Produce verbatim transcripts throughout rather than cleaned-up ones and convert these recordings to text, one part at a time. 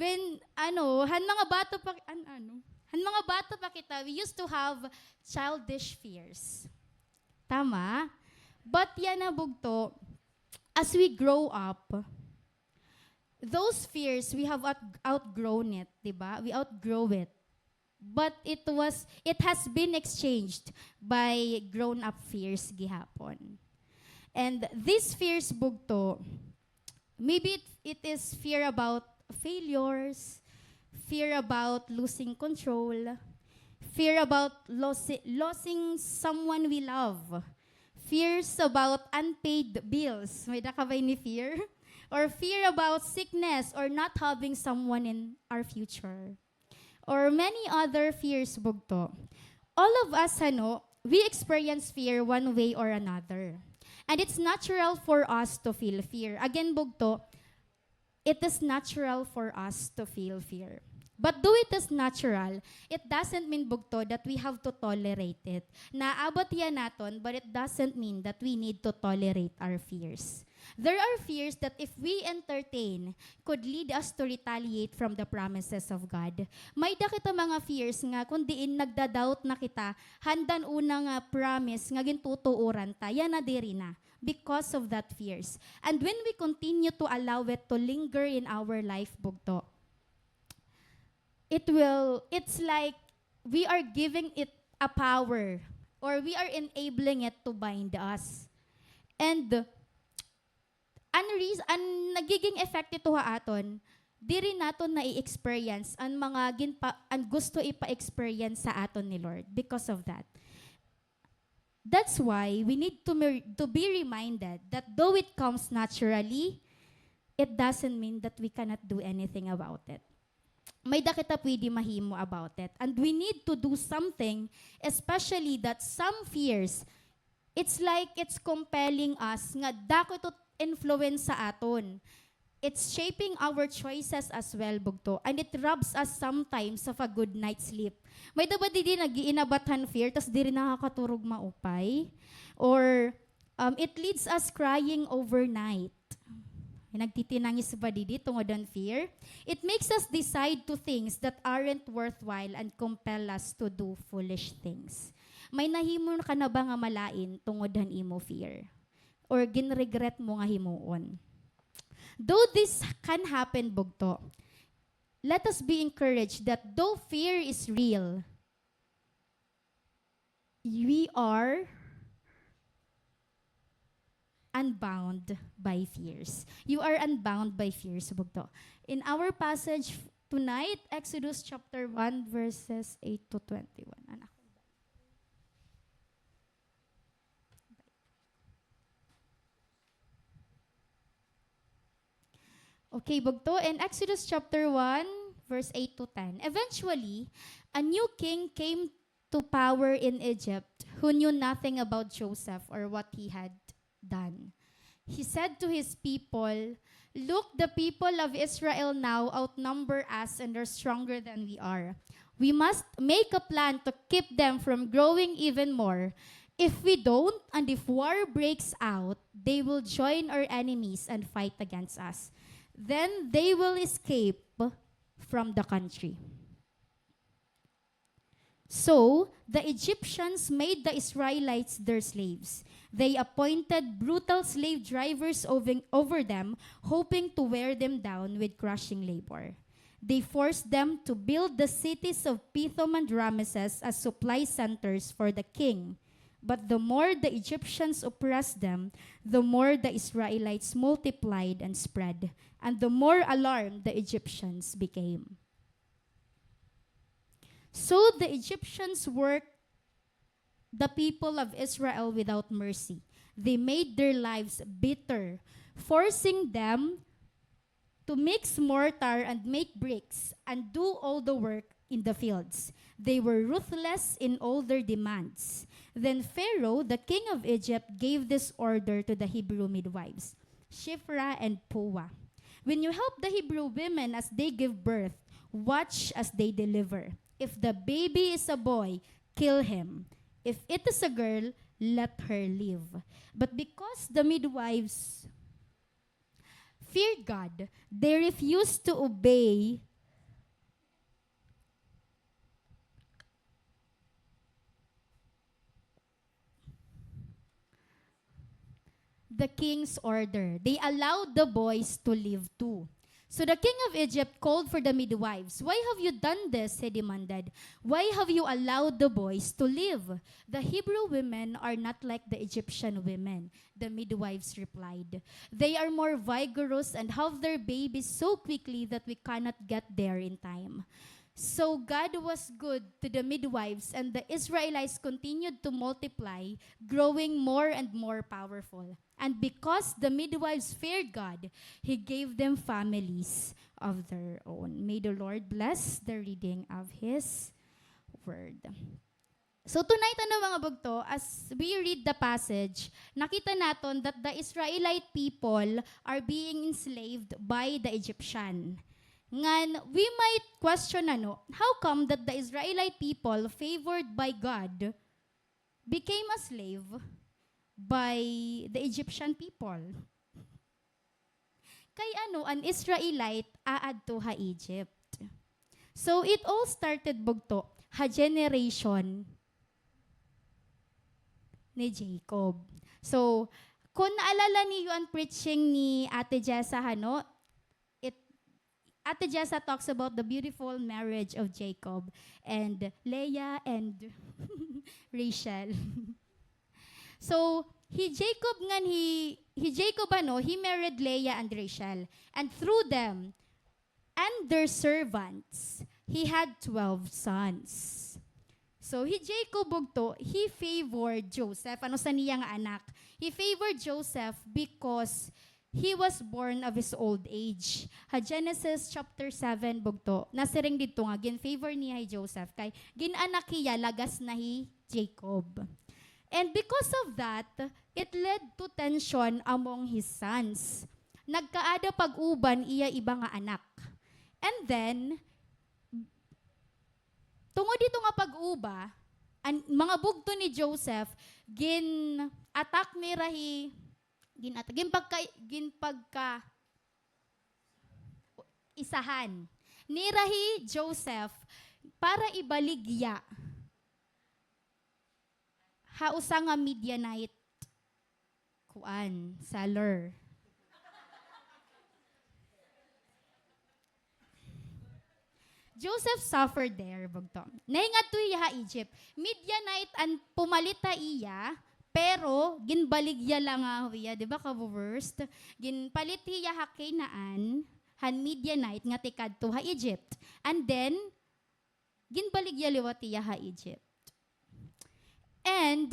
When, ano, han mga bata pa, an-, ano, han mga bata pa kita, we used to have childish fears. Tama? But yana, bugto, as we grow up, those fears, we have out-, outgrown it, di ba? We outgrow it. But it was, it has been exchanged by grown-up fears gihapon. And these fears, bugto, maybe it, it is fear about failures, fear about losing control, fear about losi-, losing someone we love, fears about unpaid bills. May-ada ka ba ini fear? Or fear about sickness or not having someone in our future. Or many other fears, bugto. All of us, ano, we experience fear one way or another. And it's natural for us to feel fear. Again, bugto, it is natural for us to feel fear. But though it is natural, it doesn't mean, bugto, that we have to tolerate it. Naabot hiya naton, but it doesn't mean that we need to tolerate our fears. There are fears that if we entertain, could lead us to retaliate from the promises of God. May-ada kita mga fears nga kon diin nagda-doubt na kita han dan-una nga promise nga gintutuoran ta, yana diri na because of that fears. And when we continue to allow it to linger in our life, bugto, it will, it's like we are giving it a power or we are enabling it to bind us. And an reas-, an nagiging effect nito ha aton, diri naton nai-experience an mga ginpa-, an gusto ipa-experience sa aton ni Lord because of that. That's why we need to mer-, to be reminded that though it comes naturally, it doesn't mean that we cannot do anything about it. May-ada kita pwede mahimo about it. And we need to do something, especially that some fears, it's like it's compelling us nga dako ito influence sa aton. It's shaping our choices as well, bugto. And it robs us sometimes of a good night's sleep. May-ada ba didi nag-iinabat han fear, tas diri nakakaturog maupay? Or, um, it leads us crying overnight. May nagtitinangis ba didi tungod han fear? It makes us decide to things that aren't worthwhile and compel us to do foolish things. May nahimo ka na ba nga malain tungod han imo fear? Or ginregret mo nga himuon? Though this can happen, bugto, let us be encouraged that though fear is real, we are unbound by fears. You are unbound by fears, bugto. In our passage tonight, Exodus chapter one, verses eight to twenty-one. Anak. Okay, bugto. In Exodus chapter one, verse eight to ten. Eventually, a new king came to power in Egypt who knew nothing about Joseph or what he had done. He said to his people, "Look, the people of Israel now outnumber us and are stronger than we are. We must make a plan to keep them from growing even more. If we don't, and if war breaks out, they will join our enemies and fight against us. Then they will escape from the country." So the Egyptians made the Israelites their slaves. They appointed brutal slave drivers over, over them, hoping to wear them down with crushing labor. They forced them to build the cities of Pithom and Rameses as supply centers for the king. But the more the Egyptians oppressed them, the more the Israelites multiplied and spread, and the more alarmed the Egyptians became. So the Egyptians worked the people of Israel without mercy. They made their lives bitter, forcing them to mix mortar and make bricks and do all the work in the fields. They were ruthless in all their demands. Then Pharaoh, the king of Egypt, gave this order to the Hebrew midwives, Shifra and Puah. When you help the Hebrew women as they give birth, watch as they deliver. If the baby is a boy, kill him. If it is a girl, let her live. But because the midwives feared God, they refused to obey the king's order. They allowed the boys to live too. So the king of Egypt called for the midwives. "Why have you done this?" he demanded. "Why have you allowed the boys to live?" "The Hebrew women are not like the Egyptian women," the midwives replied. "They are more vigorous and have their babies so quickly that we cannot get there in time." So God was good to the midwives, and the Israelites continued to multiply, growing more and more powerful. And because the midwives feared God, He gave them families of their own. May the Lord bless the reading of His word. So tonight, ano, mga bugto, as we read the passage, nakita naton that the Israelite people are being enslaved by the Egyptian. Ngan, we might question, ano, how come that the Israelite people favored by God became a slave by the Egyptian people? Kay ano, an Israelite aadto ha Egypt. So, it all started, bugto, ha generation ni Jacob. So, kon naalala niyo an preaching ni Ate Jessa, ano, it, Ate Jessa talks about the beautiful marriage of Jacob and Leah and Rachel. So, hi Jacob ngan hi, hi Jacob, ano, he married Leah and Rachel. And through them and their servants, he had twelve sons. So, hi Jacob, bugto, he favored Joseph, an usa niya nga anak. He favored Joseph because he was born of his old age. Ha Genesis chapter seven, bugto, nasiring didto nga gin-favor niya hi Joseph kay gin-anak hiya lagas na hi Jacob. And because of that, it led to tension among his sons. Nagkaada pag-uba an iya iba nga anak. And then, tungod hito nga pag-uba, an mga bugto ni Joseph, gin-attack nira hi, gin-attack, ginpagka-, ginpagka-, isahan nira hi Joseph para ibaligya ha usa nga Midianite, kuan, seller. Joseph suffered there, bugto. Nahingadto hiya ha Egypt. Midianite an pumalit ha iya, pero ginbaligya la ngahaw hiya, di ba, ka-worst? Ginpalit hiya ha Canaan, han Midianite nga tikadto ha Egypt. And then, ginbaligya liwat hiya ha Egypt. And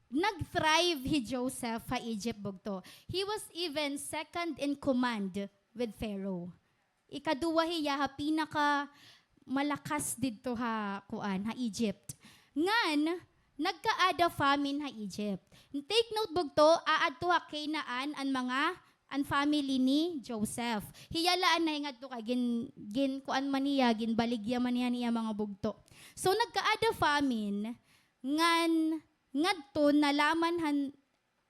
nag-thrive hi Joseph ha Egypt, bugto. He was even second in command with Pharaoh. Ikaduha hiya ha pinakamalakas didto ha, kuan, ha Egypt. Ngan, nagkaada famine ha Egypt. Take note, bugto, aadto ha Canaan an mga an family ni Joseph. Hiya la an nahingadto kay gin-, gin-, kuan man niya, ginbaligya man niya an iya mga bugto. So, nagkaada famine, ngan ngadto nalaman han,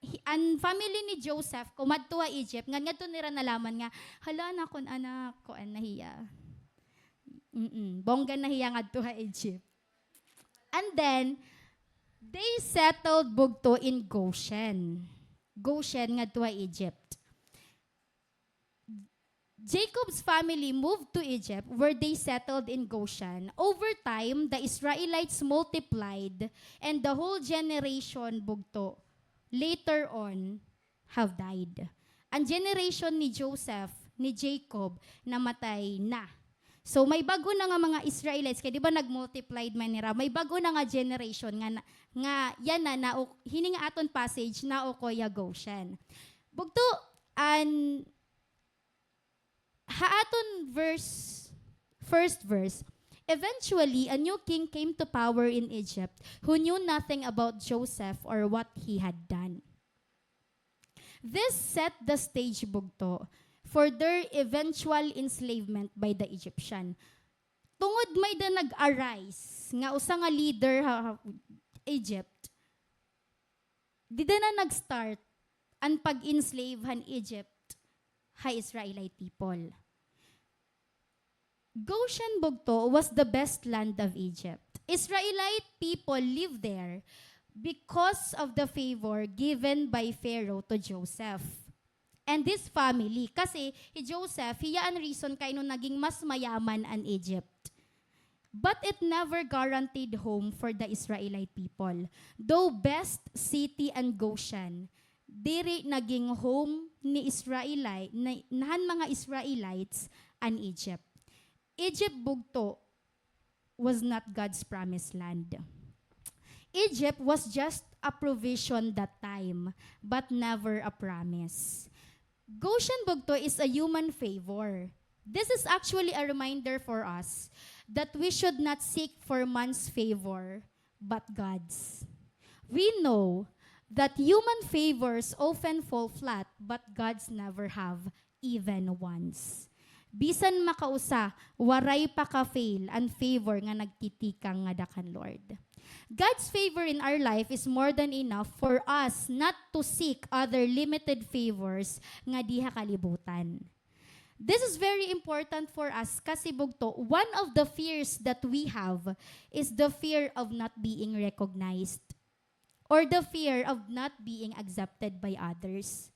hi-, an family ni Joseph, kumadto ha Egypt, ngan ngadto nira nalaman nga, hala, an akon anak, kuan na hiya. Mm-mm, bongga na hiya ngadto ha Egypt. And then, they settled, bugto, in Goshen. Goshen ngadto ha Egypt. Jacob's family moved to Egypt, where they settled in Goshen. Over time, the Israelites multiplied, and the whole generation, bugto, later on, have died. An generation ni Joseph, ni Jacob, namatay na. So, may bag-o na nga mga Israelites, kay di ba nag-multiplied man nira, may bag-o na nga generation nga na, nga yana na, hini nga aton passage, naukoy ha Goshen. Bugto, an, ha aton verse, first verse, eventually, a new king came to power in Egypt who knew nothing about Joseph or what he had done. This set the stage, bugto, for their eventual enslavement by the Egyptian. Tungod may-ada nag-arise nga usa nga leader ha, ha Egypt, dida na nag-start an pag-enslave han Egypt ha Israelite people. Goshen, bugto, was the best land of Egypt. Israelite people lived there, because of the favor given by Pharaoh to Joseph and his family. Kasi hi Joseph, hiya an reason kay no naging mas mayaman an Egypt. But it never guaranteed home for the Israelite people. Though best city an Goshen, diri naging home ni Israelite, na, han mga Israelites an Egypt. Egypt bugto was not God's promised land. Egypt was just a provision that time, but never a promise. Goshen bugto is a human favor. This is actually a reminder for us that we should not seek for man's favor, but God's. We know that human favors often fall flat, but God's never have, even once. Bisan makausa, waray pa ka-fail an favor nga nagtitikang ngada kan Lord. God's favor in our life is more than enough for us not to seek other limited favors ngadi ha kalibutan. This is very important for us kasi bugto, one of the fears that we have is the fear of not being recognized or the fear of not being accepted by others.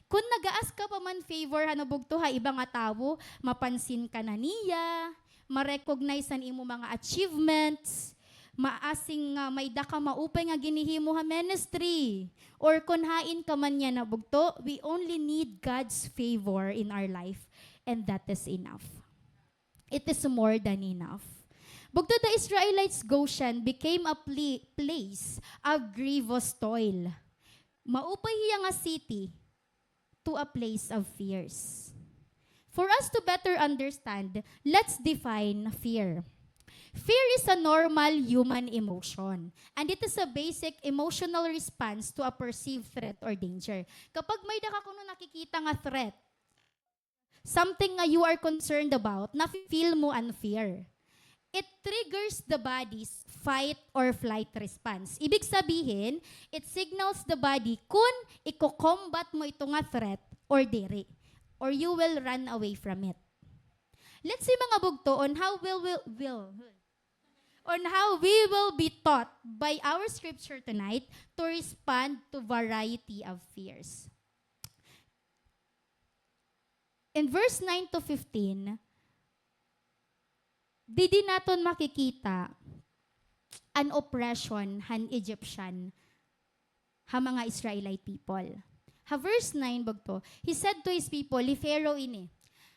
Kon nag-a-ask ka pa man favor, han bugto, ha iba nga tawo, mapansin ka na niya, ma-recognize an imo mga achievements, maasing nga may-ada ka maupay nga ginhihimo ha ministry, or kon hain ka man niyan, han bugto, we only need God's favor in our life, and that is enough. It is more than enough. Bugto, the Israelites' Goshen became a pla-, place of grievous toil. Maupay hiya nga city to a place of fears. For us to better understand, let's define fear. Fear is a normal human emotion, and it is a basic emotional response to a perceived threat or danger. Kapag may-ada ka kuno nakikita nga threat, something nga you are concerned about, nafi-feel mo an fear. It triggers the body's fight or flight response. Ibig sabihin, it signals the body kun iko-combat mo ito nga threat or diri, or you will run away from it. Let's see, mga bugto, on how will, will, will, on how we will be taught by our scripture tonight to respond to variety of fears. In verse nine to fifteen, didi naton makikita an oppression han Egyptian ha mga Israelite people. Ha verse nine bugto, he said to his people, hi Pharaoh ini,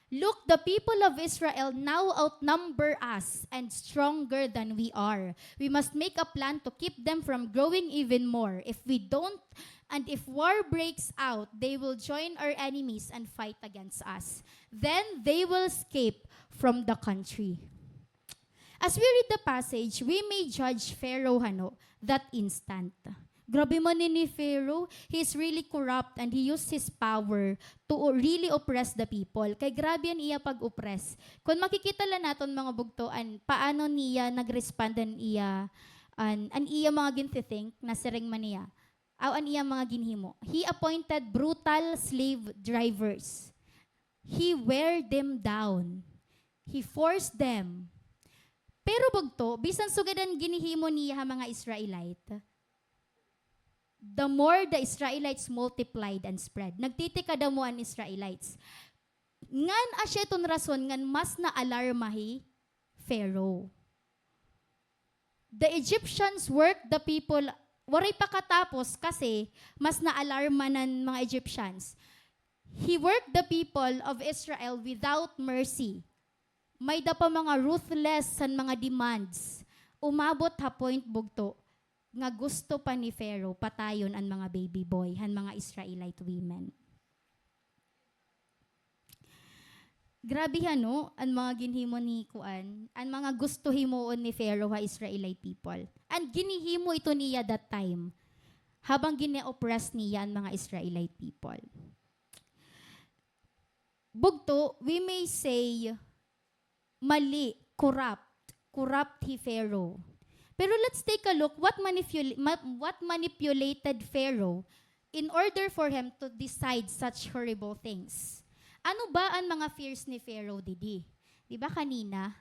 "Look, the people of Israel now outnumber us and stronger than we are. We must make a plan to keep them from growing even more. If we don't, and if war breaks out, they will join our enemies and fight against us. Then they will escape from the country." As we read the passage, we may judge Pharaoh, hano, that instant. Grabe man ini Pharaoh, he is really corrupt and he used his power to o-, really oppress the people. Kay grabe an iya pag-oppress. Kon makikita la naton, mga bugto, an paano niya nag-respond an iya, an, an iya mga ginthi-think, nasiring man niya. Aw, an iya mga ginhimo. He appointed brutal slave drivers. He wear them down. He forced them. Pero bugto, bisan sugad an ginhihimo niya ha mga Israelite, the more the Israelites multiplied and spread. Nagtitikadamo an Israelites. Ngan asya iton rason ngan mas naalarma hi Pharaoh. The Egyptians worked the people, waray pa katapos kasi mas naalarma na an mga Egyptians. He worked the people of Israel without mercy. May-ada pa mga ruthless han mga demands. Umabot ha point, bugto, nga gusto pa ni Pharaoh patayon an mga baby boy han mga Israelite women. Grabe, hano, an mga ginhimo ni kuan, an mga gusto himuon ni Pharaoh ha Israelite people. An ginhihimo ito niya that time, habang gini-oppress niya an mga Israelite people. Bugto, we may say, mali, corrupt, corrupt hi Pharaoh. Pero let's take a look what manipula-, ma-, what manipulated Pharaoh in order for him to decide such horrible things. Ano ba an mga fears ni Pharaoh didi? Di ba kanina?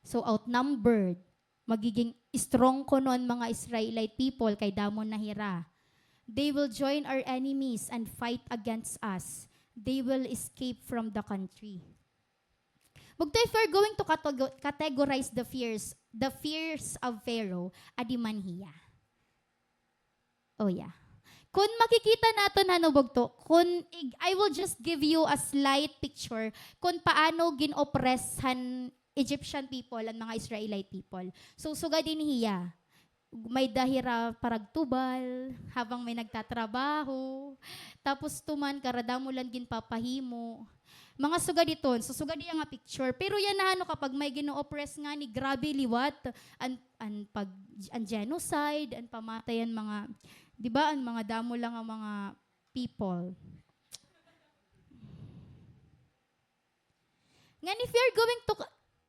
So, outnumbered. Magiging strong kuno an mga Israelite people kay damo na hira. They will join our enemies and fight against us. They will escape from the country. Bugto, if we're going to catego-, categorize the fears, the fears of Pharaoh, adi man hiya. Oh, yeah. Kun makikita naton, ano, bugto, kun ig-, I will just give you a slight picture kun paano gin-oppress han Egyptian people an mga Israelite people. So, sugad ini hiya, may-ada hira paragtubal habang may nagtatrabaho. Tapos tuman, karadamo la an ginpapahimo. Mga sugad iton, so sugad iya nga picture. Pero yana, ano, kapag may gino-oppress ngani, grabe liwat an, an pag, an genocide, an pamatay an mga, di ba, an mga damo la nga mga people. Ngan if you're going to,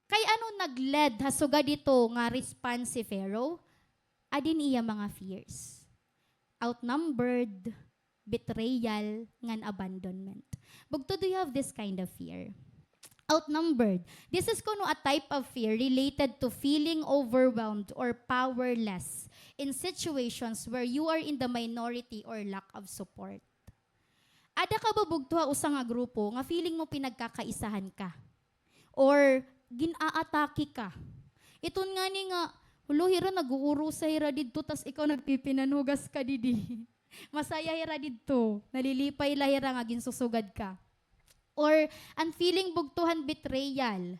kay ano nag-led ha sugad ito nga response si Pharaoh? Adi an iya mga fears. Outnumbered, betrayal, ngan abandonment. Bugto, do you have this kind of fear? Outnumbered. This is kuno a type of fear related to feeling overwhelmed or powerless in situations where you are in the minority or lack of support. Ada ka ba bugto ha usa nga grupo nga feeling mo pinagkakaisahan ka? Or gin-aatake ka? Iton ngani nga, hulo, hira nag-uurusa hira didto, tas ikaw nagpipinanhugas ka didi. Masaya hira didto, nalilipay la hira nga ginsusugad ka. Or an feeling bugto han betrayal.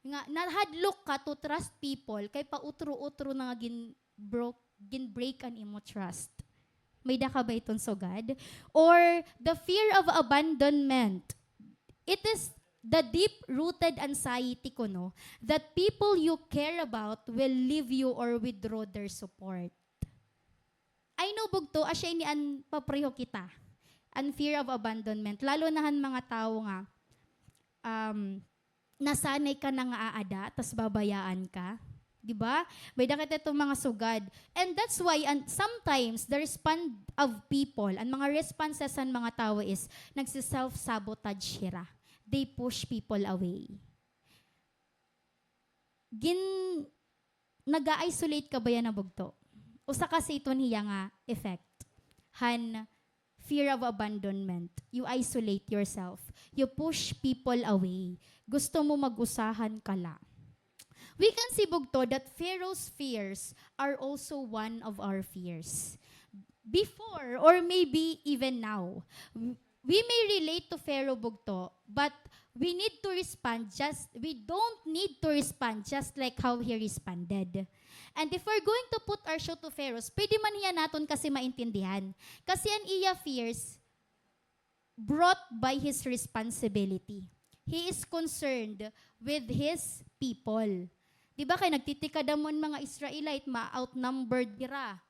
Nga, nahadlok ka to trust people, kay pautro-utro na nga gin-, broke, gin-break an imo trust. May-ada ka ba iton sugad? Or the fear of abandonment. It is the deep-rooted anxiety kuno that people you care about will leave you or withdraw their support. I know, bugto, asya ini an papreho kita. An fear of abandonment. Lalo na han mga tawo nga, um, nasanay ka na nga aada, tas babayaan ka. Di ba? May-ada kita iton mga sugad. And that's why, and sometimes, the response of people, an mga responses han mga tawo is, nagsi-self-sabotage hira. They push people away. Gin-, naga-isolate ka ba yana, bugto? Usa kasi iton hiya nga effect han fear of abandonment. You isolate yourself. You push people away. Gusto mo mag-usahan ka la. We can see, bugto, that Pharaoh's fears are also one of our fears. Before, or maybe even now, we may relate to Pharaoh, bugto, but we need to respond just, we don't need to respond just like how he responded. And if we're going to put our shoe to Pharaoh's, pwede man hiya naton kasi maintindihan. Kasi an iya fears brought by his responsibility. He is concerned with his people. Di ba kay nagtitikadamo an mga Israelite, ma-outnumbered hira.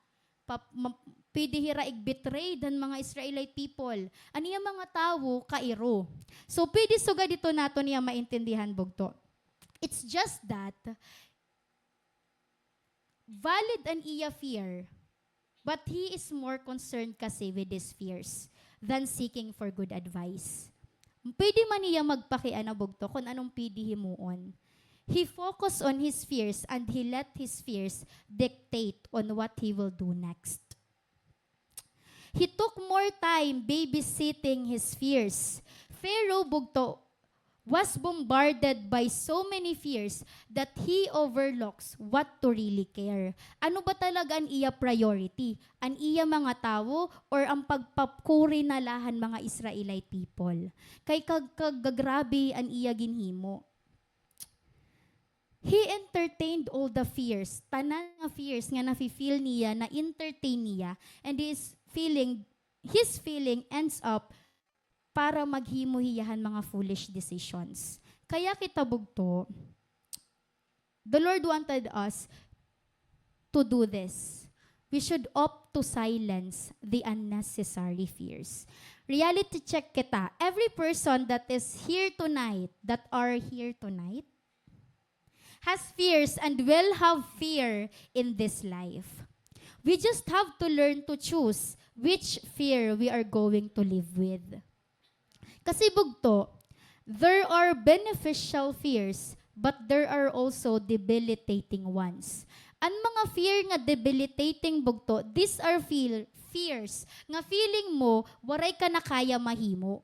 Pa-, ma-, pwede hira ig-betrayed han mga Israelite people. An iya mga tawo, kairo. So, pwede sugad ito naton iya maintindihan, bugto. It's just that, valid an iya fear, but he is more concerned kasi with his fears than seeking for good advice. Pwede man hiya magpakiana, bugto, kun anong pwede himuon. He focused on his fears and he let his fears dictate on what he will do next. He took more time babysitting his fears. Pharaoh, bugto, was bombarded by so many fears that he overlooks what to really care. Ano ba talaga an iya priority? An iya mga tawo or an pagpapkuri na la han mga Israelite people? Kay kag-, kagagrabe an iya ginhimo. He entertained all the fears. Tanan nga fears nga nafi-feel niya, na-entertain niya, and his feeling, his feeling ends up para maghimo hiya han mga foolish decisions. Kaya kita, bugto, the Lord wanted us to do this. We should opt to silence the unnecessary fears. Reality check kita. Every person that is here tonight, that are here tonight, has fears and will have fear in this life. We just have to learn to choose which fear we are going to live with. Kasi, bugto, there are beneficial fears But there are also debilitating ones. An mga fear nga debilitating, bugto, these are feel, fears nga feeling mo waray ka na kaya mahimo.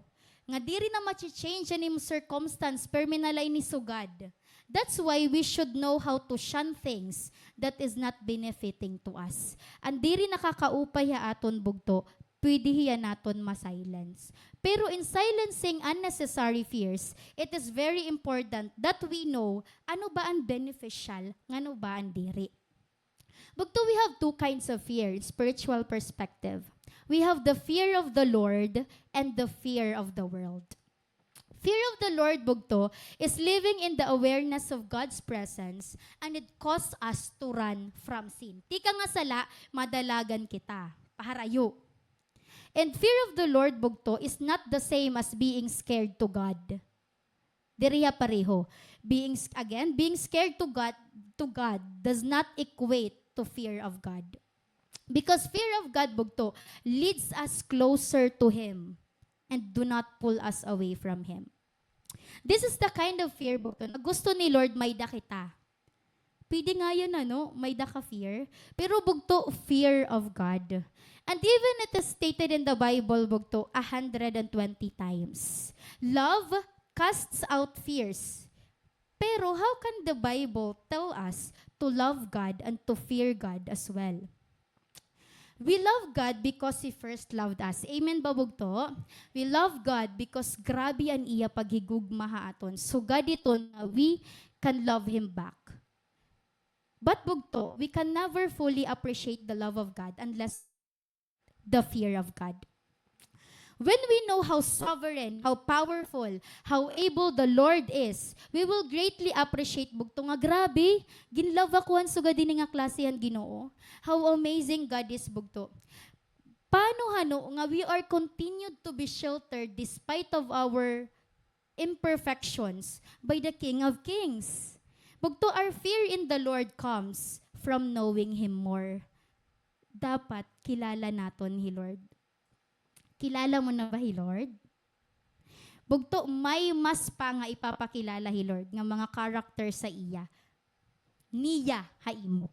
Nga diri na machi-change an imo circumstance, pirmi na la ini sugad. That's why we should know how to shun things that is not benefiting to us. An diri nakakaupay ha aton, bugto, pwede hiya naton ma-silence. Pero in silencing unnecessary fears, it is very important that we know ano ba an beneficial, ngano ba an diri. Bugto, we have two kinds of fear in spiritual perspective. We have the fear of the Lord and the fear of the world. Fear of the Lord, bugto, is living in the awareness of God's presence, and it causes us to run from sin. Tikang ha sala, madalagan kita. Paharayo. And fear of the Lord, bugto, is not the same as being scared to God. Diri hiya pareho. Being s-, again, being scared to God, to God does not equate to fear of God. Because fear of God, bugto, leads us closer to Him and do not pull us away from Him. This is the kind of fear, bugto, na gusto ni Lord may-ada kita. Pwede nga yana, no? May-ada ka fear. Pero, bugto, fear of God. And even it is stated in the Bible, bugto, a hundred and twenty times. Love casts out fears. Pero how can the Bible tell us to love God and to fear God as well? We love God because He first loved us. Amen ba, bugto? We love God because grabe an iya paghigugma ha aton. Sugad hiton nga we can love Him back. But, bugto, we can never fully appreciate the love of God unless the fear of God. When we know how sovereign, how powerful, how able the Lord is, we will greatly appreciate, bugto, nga grabe, ginlove ako han sugad hini nga klase han Ginoo. How amazing God is, bugto. Paano hano nga we are continued to be sheltered despite of our imperfections by the King of Kings? Bugto, our fear in the Lord comes from knowing Him more. Dapat kilala naton hi Lord. Kilala mo na ba hi Lord? Bugto, may mas pa nga ipapakilala hi Lord nga mga character sa iya, niya ha imo.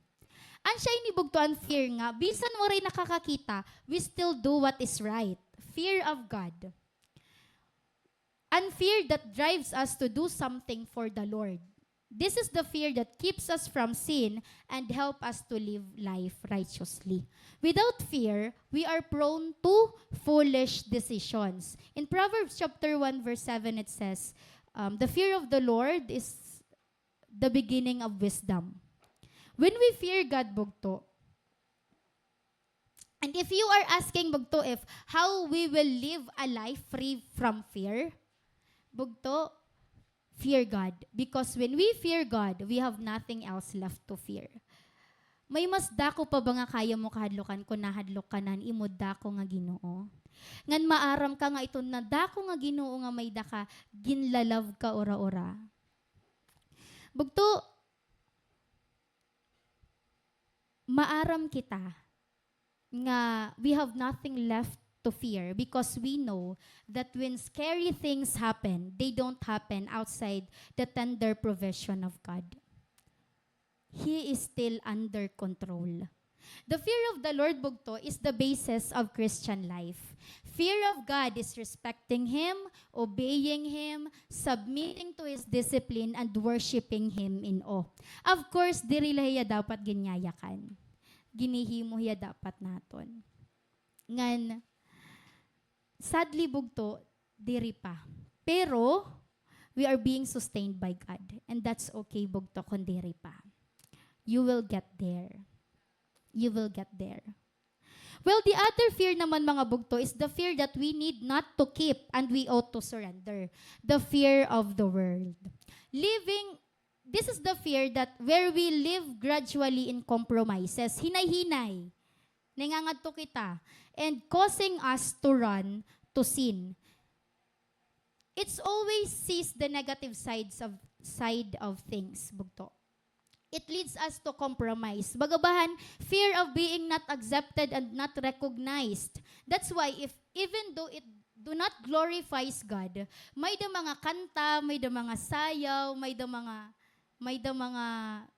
An siya ini, bugto, an fear nga, bisan waray nakakakita, we still do what is right. Fear of God. An fear that drives us to do something for the Lord. This is the fear that keeps us from sin and help us to live life righteously. Without fear, we are prone to foolish decisions. In Proverbs chapter one, verse seven, it says, um, "The fear of the Lord is the beginning of wisdom." When we fear God, bugto, and if you are asking, bugto, if how we will live a life free from fear, bugto, fear God. Because when we fear God, we have nothing else left to fear. May mas dako pa ba nga kaya mo kahadlukan kon nahadlok ka na han imo dako nga Ginoo? Ngan maaram ka nga iton na dako nga Ginoo nga may-ada ka, ginlalove ka ura-ura. Bugto, maaram kita nga we have nothing left to fear because we know that when scary things happen, they don't happen outside the tender provision of God. He is still under control. The fear of the Lord, bugto, is the basis of Christian life. Fear of God is respecting Him, obeying Him, submitting to His discipline, and worshiping Him in awe. Of course, diri la hiya dapat ginyayakan. Ginhihimo hiya dapat naton. Ngan, sadly, bugto, diri pa. Pero, we are being sustained by God. And that's okay, bugto, kon diri pa. You will get there. You will get there. Well, the other fear naman, mga bugto, is the fear that we need not to keep and we ought to surrender. The fear of the world. Living, this is the fear that where we live gradually in compromises. Hinay-hinay. Nangangadto kita. And causing us to run to sin. It's always sees the negative sides of, side of things, bugto. It leads us to compromise. Baga ba han, fear of being not accepted and not recognized. That's why if, even though it do not glorifies God, may-ada mga kanta, may-ada mga sayaw, may-ada mga May-ada mga,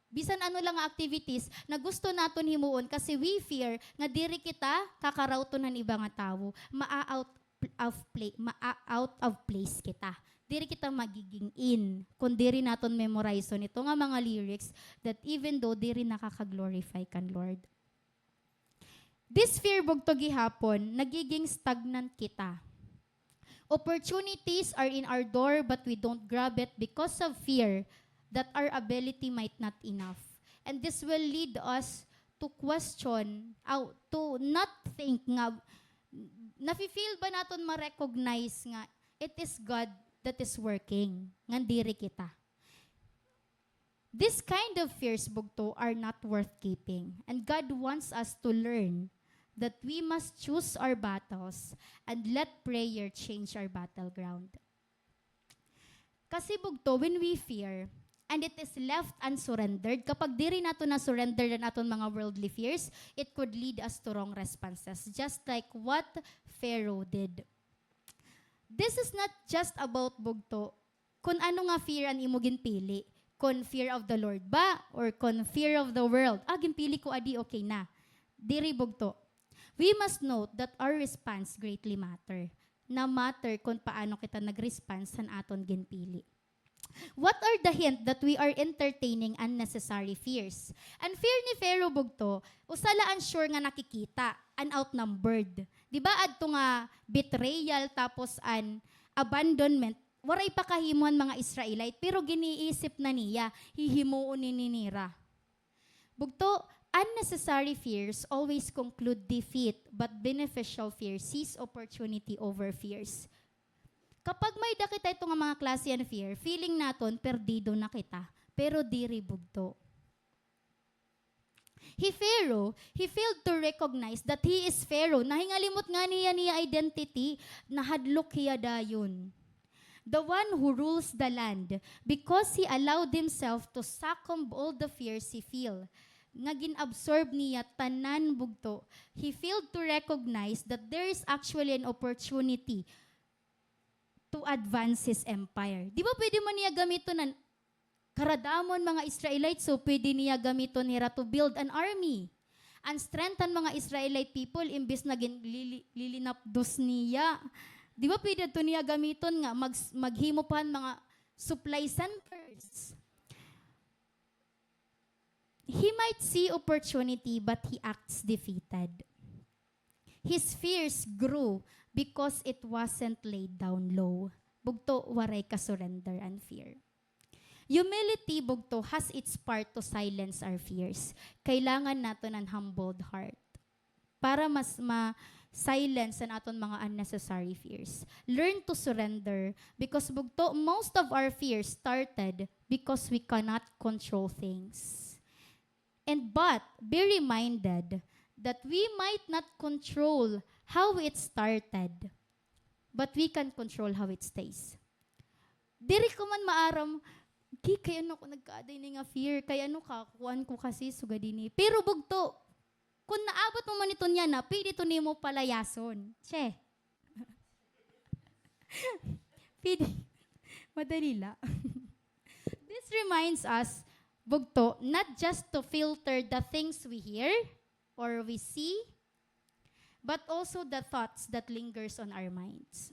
bisan ano lang nga activities na gusto naton himuon kasi we fear nga diri kita kakarawton han iba nga tawo. Maa-out of pla-, maa-out of place kita. Diri kita magiging in kung diri naton memorize-on ito nga mga lyrics that even though diri nakaka-glorify kan Lord. This fear, bugto, gihapon, nagiging stagnant kita. Opportunities are in our door but we don't grab it because of fear that our ability might not enough. And this will lead us to question, aw, to not think nga, nafi-fail ba naton ma-recognize nga it is God that is working, ngan diri kita. This kind of fears, bugto, are not worth keeping. And God wants us to learn that we must choose our battles and let prayer change our battleground. Kasi, bugto, when we fear, and it is left unsurrendered, kapag diri naton na-surrender an aton mga worldly fears, it could lead us to wrong responses, just like what Pharaoh did. This is not just about, bugto, kun ano nga fear an imo ginpili, kun fear of the Lord ba or kun fear of the world. Ah, ginpili ko adi, okay na. Diri, bugto. We must note that our response greatly matter. Na-matter kun paano kita nag-response han aton ginpili. What are the hint that we are entertaining unnecessary fears? An fear ni Pharaoh, bugto, usa la an sure nga nakikita, an outnumbered. Di ba adto nga betrayal tapos an abandonment, waray pa kahimo an mga Israelite, pero giniisip na niya, hihimuon ini nira. Bugto, unnecessary fears always conclude defeat, but beneficial fear sees opportunity over fears. Kapag may-ada kita ito nga mga klase an fear, feeling naton perdido na kita, pero diri, bugto. Hi Pharaoh, he failed to recognize that he is Pharaoh. Nahingalimot ngani hiya niya identity, nahadlok hiya dayon. The one who rules the land, because he allowed himself to succumb all the fears he feel. Nga gin-absorb niya tanan, bugto. He failed to recognize that there is actually an opportunity to advance his empire. Di ba pwede man niya gamiton an karadamon mga Israelites, so pwede niya gamiton hira to build an army. An strength han mga Israelite people, imbis na gin-, lili-, lilinapdos niya. Di ba pwede adto niya gamiton nga mag-, maghimo pa han mga supply centers? He might see opportunity, but he acts defeated. His fears grew because it wasn't laid down low. Bugto, waray ka-surrender an fear. Humility, bugto, has its part to silence our fears. Kailangan naton an humbled heart para mas ma-silence an aton mga unnecessary fears. Learn to surrender because, bugto, most of our fears started because we cannot control things. And but be reminded that we might not control how it started, but we can control how it stays. Diri ko man maaram, "Gi, kay ano ko nagkaaday ini nga fear, kay ano ka, kuan ko kasi, sugad ini." Pero bugto, kun naabot mo man ito niyan na, pwede ito nimo palayason. Che. Pwede. Madali la. This reminds us, bugto, not just to filter the things we hear or we see, but also the thoughts that lingers on our minds.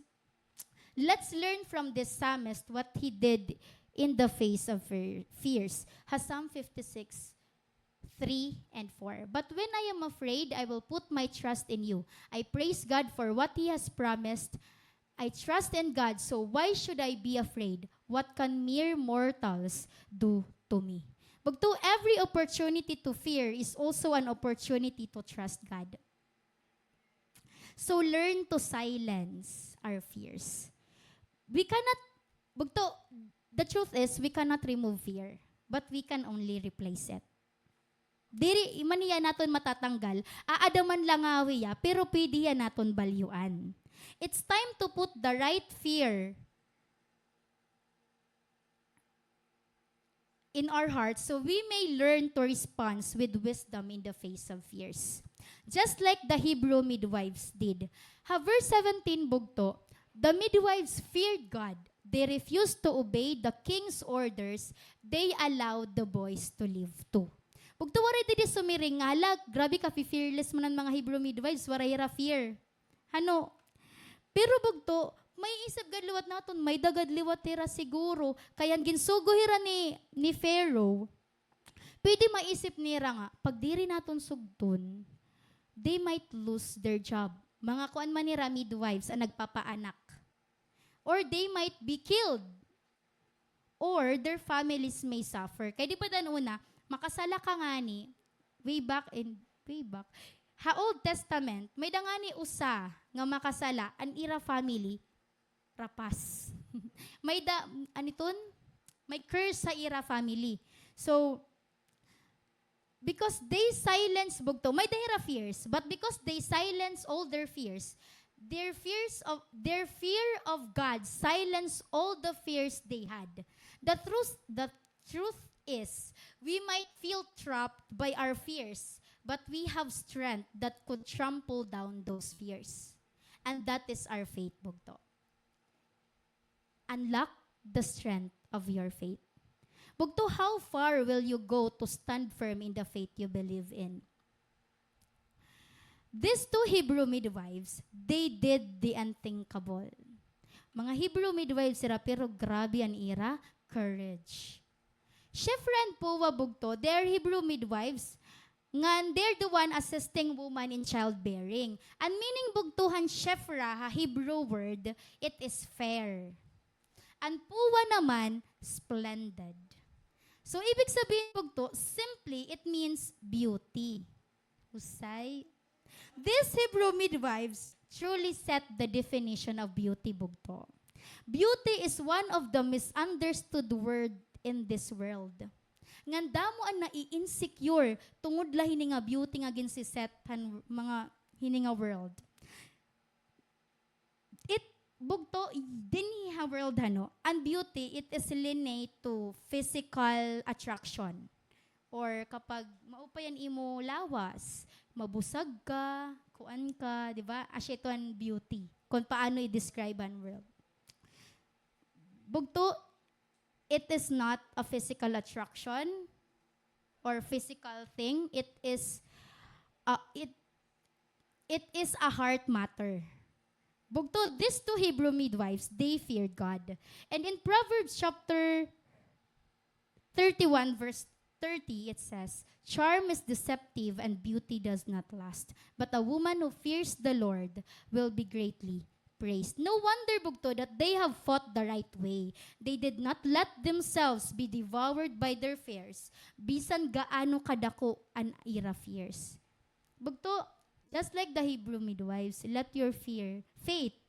Let's learn from this psalmist what he did in the face of fear, fears. Ha Psalm fifty-six, three and four. But when I am afraid, I will put my trust in you. I praise God for what He has promised. I trust in God, so why should I be afraid? What can mere mortals do to me? Bugto, every opportunity to fear is also an opportunity to trust God. So learn to silence our fears. We cannot, bugto, the truth is, we cannot remove fear, but we can only replace it. Diri man hiya naton matatanggal, aada man langawi hiya, pero pwede hiya naton balyoan. It's time to put the right fear in our hearts so we may learn to respond with wisdom in the face of fears. Just like the Hebrew midwives did. Ha verse seventeen, bugto, the midwives feared God they refused to obey the king's orders, they allowed the boys to live too. Bugto, waray didi sumiring nga, "Hala, grabe ka, fe-, fearless man an mga Hebrew midwives, waray hira fear." Hano? Pero bugto, may isip gad liwat naton, may-ada gad liwat hira siguro, kay an ginsugo hira ni, ni Pharaoh, pwede maisip nira nga, pag diri naton sugton, they might lose their job. Mga kuan man nira, midwives, an nagpapaanak. Or they might be killed. Or their families may suffer. Kay di ba dan una, makasala ka ngani, way back in, way back, ha Old Testament, may-ada ngani usa nga makasala, an ira family, rapas. May-ada, ano iton? May curse sa ira family. So, because they silence, bugto, may-ada hira fears, but because they silence all their fears, their fears of, their fear of God silence all the fears they had. The truth, the truth is, we might feel trapped by our fears, but we have strength that could trample down those fears. And that is our faith, bugto. Unlock the strength of your faith. Bugto, how far will you go to stand firm in the faith you believe in? These two Hebrew midwives, they did the unthinkable. Mga Hebrew midwives hira, pero grabe an ira courage. Shifra and Puah, bugto, they are Hebrew midwives, ngan they're the one assisting woman in childbearing. An meaning, bugto, han Shifra ha Hebrew word, it is fair. An Puah naman, splendid. So, ibig sabihin, bugto, simply, it means beauty. Husay. These Hebrew midwives truly set the definition of beauty, bugto. Beauty is one of the misunderstood word in this world. Ngan damo an nai-insecure tungod la hini nga beauty nga ginsiset han mga hini nga world. It, bugto, dinhi ha world, hano, an beauty, it is linear to physical attraction. Or kapag maupay an imo lawas, mabusag ka, kuan ka, di ba? Asya ito an beauty, kon paano i-describe han world. Bugto, it is not a physical attraction or physical thing. It is, uh, it, it is a heart matter. Bugto, these two Hebrew midwives, they feared God. And in Proverbs chapter thirty-one, verse thirty, it says, "Charm is deceptive and beauty does not last, but a woman who fears the Lord will be greatly praised." No wonder, bugto, that they have fought the right way. They did not let themselves be devoured by their fears, bisan gaano kadako an ira fears. Bugto, just like the Hebrew midwives, let your fear, faith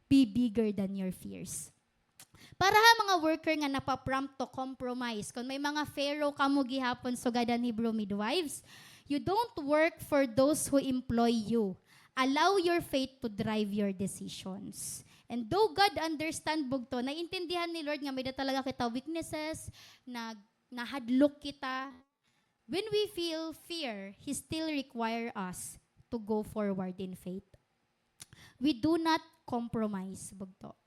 be bigger than your fears. Para ha mga worker nga napa-prompt to compromise, kon may mga Pharaoh kamo gihapon sugad han Hebrew midwives, you don't work for those who employ you. Allow your faith to drive your decisions. And though God understand, bugto, naiintindihan ni Lord nga may-ada talaga kita weaknesses, nag-, nahadlok kita, when we feel fear, He still require us to go forward in faith. We do not compromise, bugto.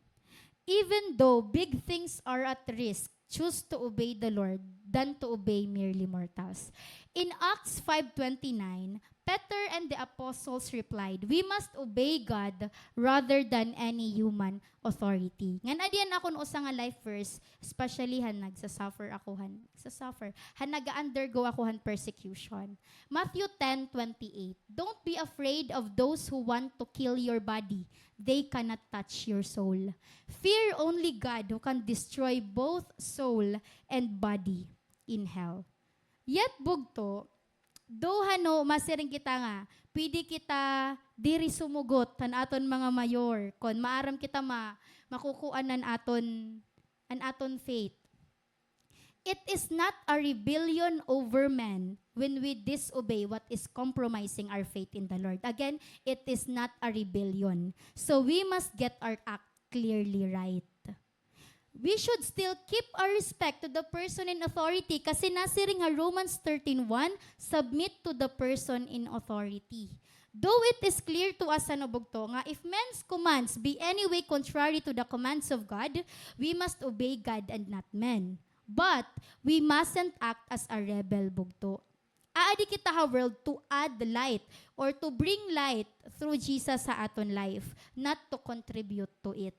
Even though big things are at risk, choose to obey the Lord than to obey merely mortals. In Acts five twenty-nine, Peter and the apostles replied, "We must obey God rather than any human authority." Ngan adi an akon usa nga life verse, especially han nagsa-suffer ako han, sa suffer, han naga-undergo ako han persecution. Matthew ten twenty-eight, "Don't be afraid of those who want to kill your body. They cannot touch your soul. Fear only God who can destroy both soul and body in hell." Yet, bugto, though, hano, masiring kita nga pwede kita diri sumugot han aton mga mayor kon maaram kita ma-, makukuan an aton, an aton faith. It is not a rebellion over men when we disobey what is compromising our faith in the Lord. Again, it is not a rebellion. So we must get our act clearly right. We should still keep our respect to the person in authority, kasi nasiring ha Romans thirteen one, "Submit to the person in authority." Though it is clear to us, ano, bugto, nga if men's commands be anyway contrary to the commands of God, we must obey God and not men. But we mustn't act as a rebel, bugto. Aadi kita ha world to add light or to bring light through Jesus ha aton life, not to contribute to it.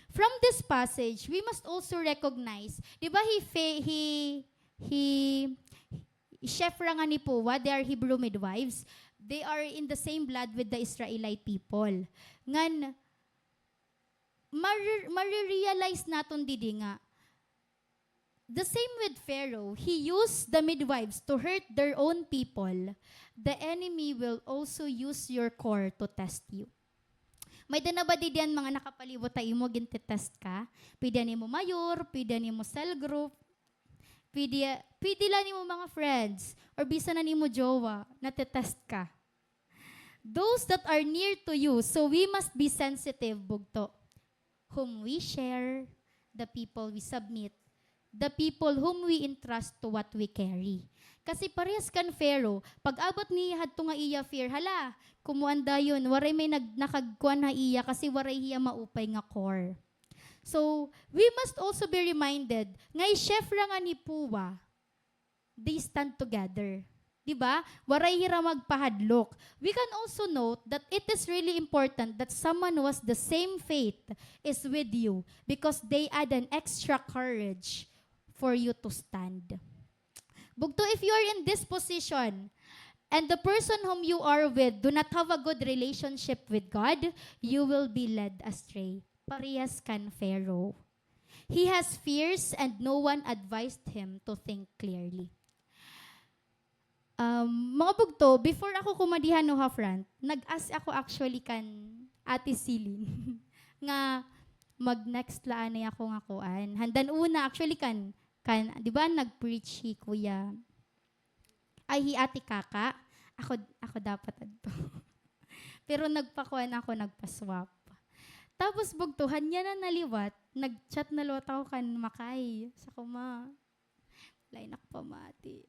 From this passage, we must also recognize, di ba, he fa-, he, he, Shifra ngan hi Puah, they are Hebrew midwives. They are in the same blood with the Israelite people. Ngan, mare-, mare-realize naton didi nga, the same with Pharaoh, he used the midwives to hurt their own people. The enemy will also use your core to test you. May-ada na ba didi an mga nakapalibot ha imo, gin-test ka? Pwede an imo mayor, pwede an imo cell group, pwede, pwede la an imo mga friends, or bisan an imo jowa, na-test ka. Those that are near to you, so we must be sensitive, bugto. Whom we share, the people we submit, the people whom we entrust to what we carry. Kasi parehas kan Pharaoh, pag-abot niya hadto nga iya fear, hala, kumuan dayon, waray may nag-, nakagkuan ha iya kasi waray hiya maupay nga core. So, we must also be reminded nga hi Shifra ngan hi Puah, they stand together. Di ba? Waray hira magpahadlok. We can also note that it is really important that someone who has the same faith is with you because they add an extra courage for you to stand. Bugto, if you are in this position and the person whom you are with do not have a good relationship with God, you will be led astray. Parehas kan Pharaoh. He has fears and no one advised him to think clearly. Um, mga bugto, before ako kumadiha, no, ha front, nag-ask ako actually kan Ate Celine nga mag-next la anay ako nga kuan. Handan una, actually kan, kan, di ba, nag-preach hi Kuya, ay, hi Ate Kaka. Ako, ako dapat adto. Pero nagpakuan ako, nagpa-swap. Tapos bugto, han niya na naliwat, nag-chat na liwat ako kan Makay. Sa kuma, lain ako pamati.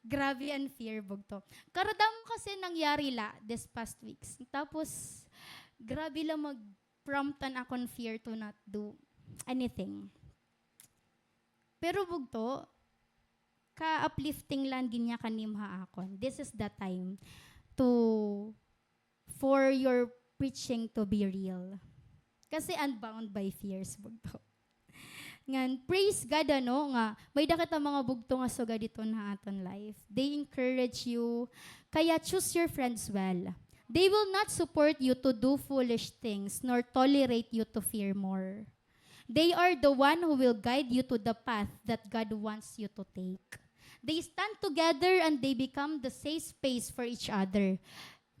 Grabe an fear, bugto. Karadamo kasi nangyari la this past weeks. Tapos, grabe la mag-prompt an akon fear to not do anything. Pero bugto, ka-uplifting la an ginyakan nimo ha akon. This is the time to, for your preaching to be real. Kasi unbound by fears, bugto. Ngan, praise God, ano, nga may-ada kita mga bugto nga sugad hiton ha aton life. They encourage you. Kaya choose your friends well. They will not support you to do foolish things nor tolerate you to fear more. They are the one who will guide you to the path that God wants you to take. They stand together and they become the safe space for each other.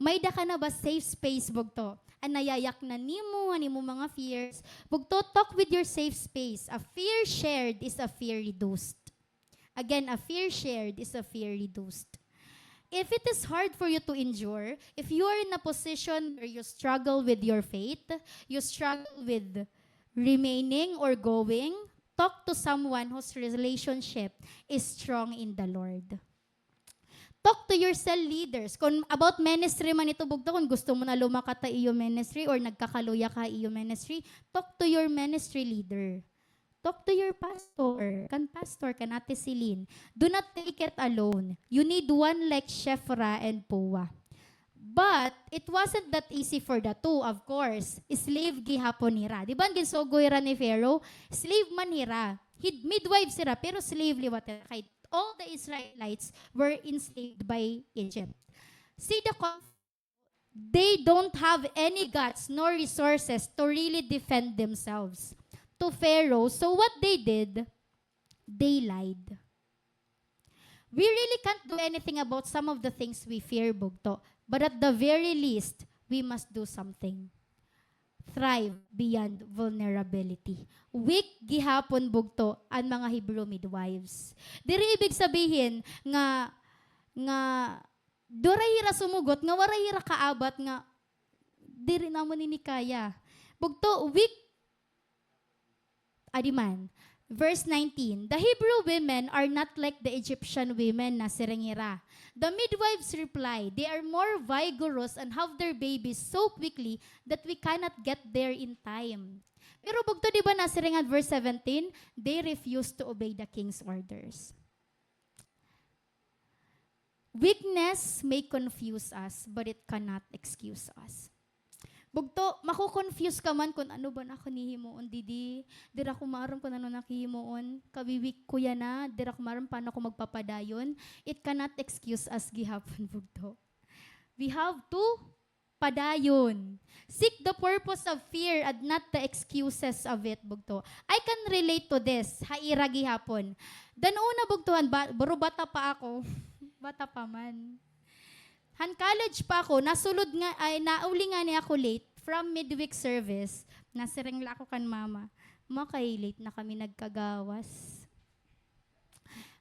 May-ada ka na ba safe space, bugto? An nayayak na nimo, an imo mga fears. Bugto, talk with your safe space. A fear shared is a fear reduced. Again, a fear shared is a fear reduced. If it is hard for you to endure, if you are in a position where you struggle with your faith, you struggle with remaining or going, talk to someone whose relationship is strong in the Lord. Talk to your cell leaders. Kon about ministry man ito, bugto, kon gusto mo na lumakat ha iyo ministry or nagkakaluya ka ha iyo ministry, talk to your ministry leader. Talk to your pastor, kan pastor, kan Ate Celine. Do not take it alone. You need one like Shifra and Puah. But it wasn't that easy for the two, of course. Slave gihapon hira. Di ba, an ginsugo hira ni Pharaoh? Slave man hira. Hid-, midwives hira, pero slave liwat hira. Kay all the Israelites were enslaved by Egypt. See the conf-, they don't have any guts nor resources to really defend themselves to Pharaoh. So what they did, they lied. We really can't do anything about some of the things we fear, bugto. But at the very least, we must do something. Thrive beyond vulnerability. Weak gihapon, bugto, an mga Hebrew midwives. Diri ibig sabihin nga, nga waray hira sumugot, nga waray hira kaabat, nga diri namon ini kaya. Bugto, weak, adi man. Verse nineteen, "The Hebrew women are not like the Egyptian women," nasiring hira. The midwives replied, "They are more vigorous and have their babies so quickly that we cannot get there in time." Pero bugto, di ba, nasiring han verse seventeen, they refuse to obey the king's orders. Weakness may confuse us, but it cannot excuse us. Bugto, mako-confuse ka man kun ano ba an akon hihimuon didi, diri ako maaram kun ano an akon hihimuon, kawi-weak ko yana, diri ako maaram paano ako magpapadayon. It cannot excuse us gihapon, bugto. We have to padayon. Seek the purpose of fear and not the excuses of it, bugto. I can relate to this, ha ira gihapon. Dan una, bugto, han ba-, buro bata pa ako. Bata pa man. Han college pa ako, nasulod nga, ay, nauli ngani ako late from midweek service. Nasiring la ako kan mama, "Ma, kay late na kami nagkagawas."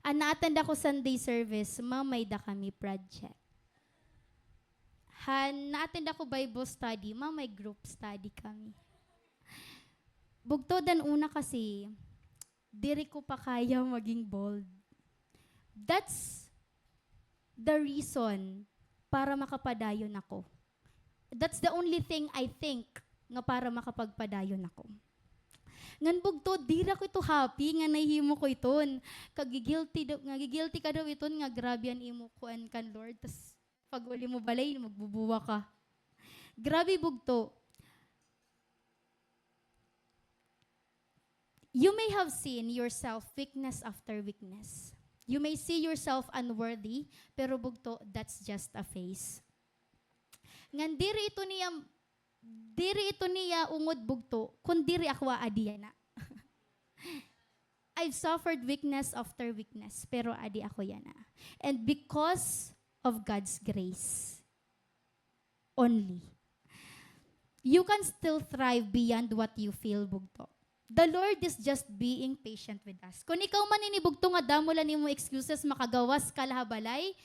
An na-attend ako Sunday service, "Ma, may-ada kami project." Han na-attend ako Bible study, "Ma, may group study kami." Bugto, dan una kasi, diri ko pa kaya maging bold. That's the reason para makapadayon ako. That's the only thing I think nga para makapagpadayon ako. Ngan bugto, diri ako ito happy nga nahihimo ko iton. Kag gi-guilty daw, nga gi-guilty ka daw iton nga grabe an imo kuan kan Lord. Tas pag-uli mo balay, magbubuwa ka. Grabe, bugto. You may have seen yourself weakness after weakness. You may see yourself unworthy, pero bugto, that's just a phase. Ngan diri ito niya, diri ito niya ungod, bugto, kun diri ako aadi yana. I've suffered weakness after weakness, pero adi ako yana. And because of God's grace only, you can still thrive beyond what you feel, bugto. The Lord is just being patient with us. Kun ikaw man ini, bugto, nga damo la nimo excuses, makagawas ka la ha balay,